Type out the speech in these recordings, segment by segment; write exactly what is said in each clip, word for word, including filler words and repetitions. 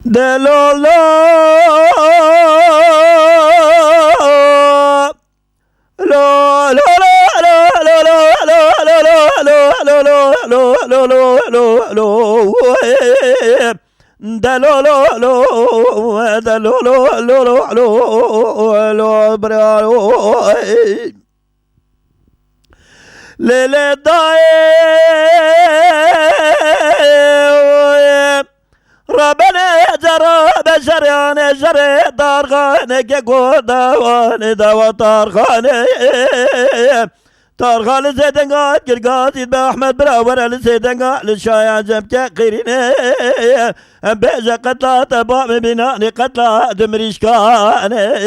Delolo. Lo, lo, lo. Delolo, lo, lo, lo, lo, lo, lo, lo, lo, bra, lo. Lê lê dayê Rebene cera beşerane jere darxane ke go dawane dawa tarxane. Tarxane Zeydengat Girgazî be Ahmet bira were li Zeydenga li şaya cem ke qirîne. Em bêje qetla te bame bînane qetla dimrîşkane.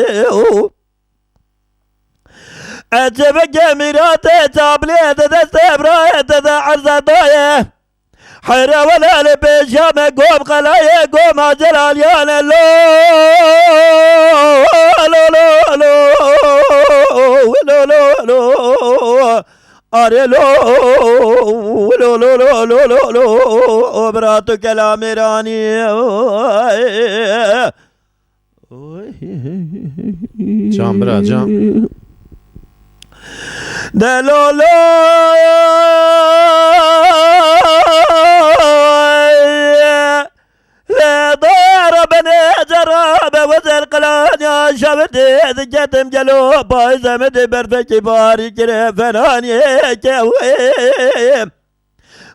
Ecêbike mîratê çapliyê di destê birayê te de erza daye. Heyra wele li pêşiya me gom qelayê goma Celaliyane lo, lo, lo, lo, lo, lo, lo. Are lo, lo, lo, lo, lo, lo, lo, bira tu kelamê ranî. Can bira, can. Delolo. Lê dara benê cera be wezel qilanya şevitê diketim gelo payze min dê berfekî barî kire fenaniyê kewê.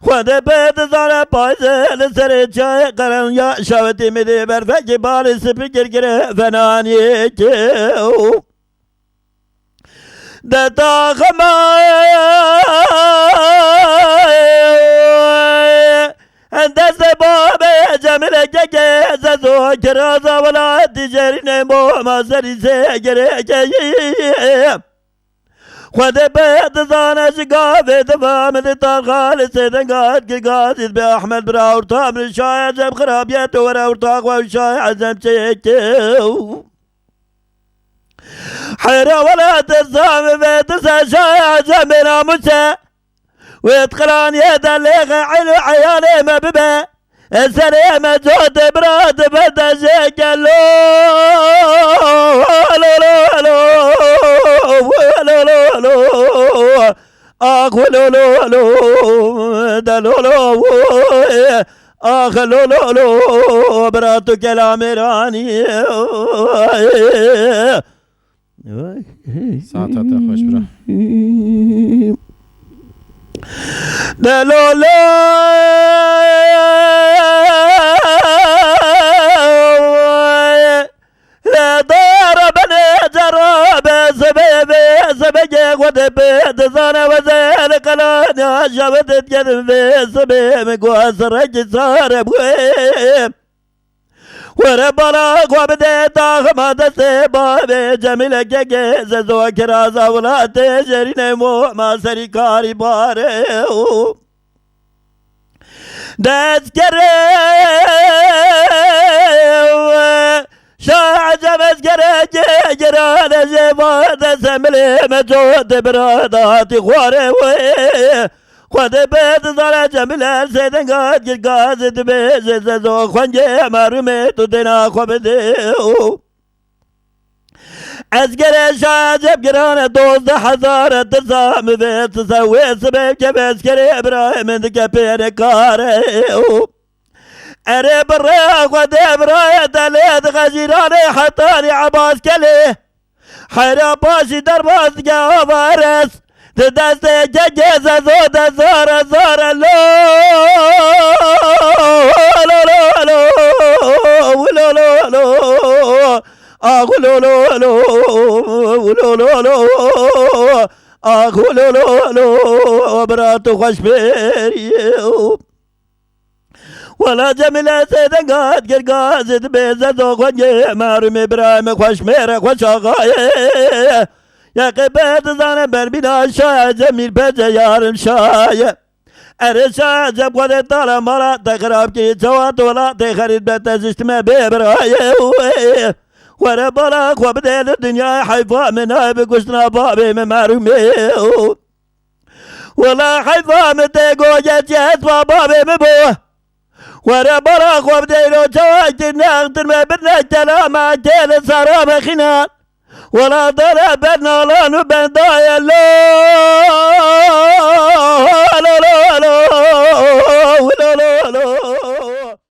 Xwedê pê dizane payze li serê çayê qeren ya şawetî min dê berfekî balê sipî girgire venaniyê kew. De taxima destê babê Cemîleke ke zezo kiraza welatî jerînê bo ma serî sê gereke yî. Xwedê pê dizane ji gavê diva min di tarxa li sêdenga girgazî dibe Ahmed bira orta min şaya cem xirabiye tu were orta xwe şaya cem çêkew. Heyra wela tirsa min ve tirsa şaya cem bê namûse. Wê di qiraniye de lêxe el û eyalê me bibe. Ez serê me cotê bira dibe de jê gelo. Lo, lo, lo, lo, lo, lo, lo. Ax, lo, lo, lo, de, lo, lo, ax, lo, lo, lo, bira tu kelamê ranî. Saeta te xweş bira. Delole. Dara bene cara be sebe be sebe ge xwede be dizane weze de kalanya şabe de gelin ve sebe me guaz regi sare bu. Were bala xwe bide daxima destê bavê Cemîle gege zezo kiraza welatê jerînê mo ma serî karî bare. Destgere şaha cem ezgere gegera de jê va de zemilê me co de bira da hatî xware we. Xwedê be dizane Cemîl el sêdenga girgaz dibêje zezo xwengê merûmê tu dêna xwe bidê. Ez gere şaha cem girane dozdeh hezar tirsa mi vê tise wê sibê keve ez gere Îbrahîm dike pêre kare. Erê bi rêya Xwedê birayê te lê dixe jîranê hetanî Ebas Kelê. Heyra paşî derbas dike ava erez. Di destê kekê zezo de zare zare lo. Lo, lo, lo, lo, lo, lo, lo. Ax, lo, lo, lo, lo, lo, lo. Ax, lo, lo, lo, bira tu xweş bêrî. Wela Cemîle sêdenga girgazê dibê zezo xwengê merûmê birayê me xweş mêre xweş axayê. Yeqê be dizane berbîna şaye Cemîl pece yarim şaye. Erê şaye cem xwedê tala mala te xirab kî çawa tu welatê xerîb be te ziştime bê birayê. Were bala xwe bidê li dinyayê heyfa min nayê bi kuştina babê me merûmê. Wela heyfa min tê goyetî hesba babê min bo. Were bara xwe bideyro çawa ki nextir me birne kelama tê li sara bexîne. Wela dere ber nalan û bendayê lo.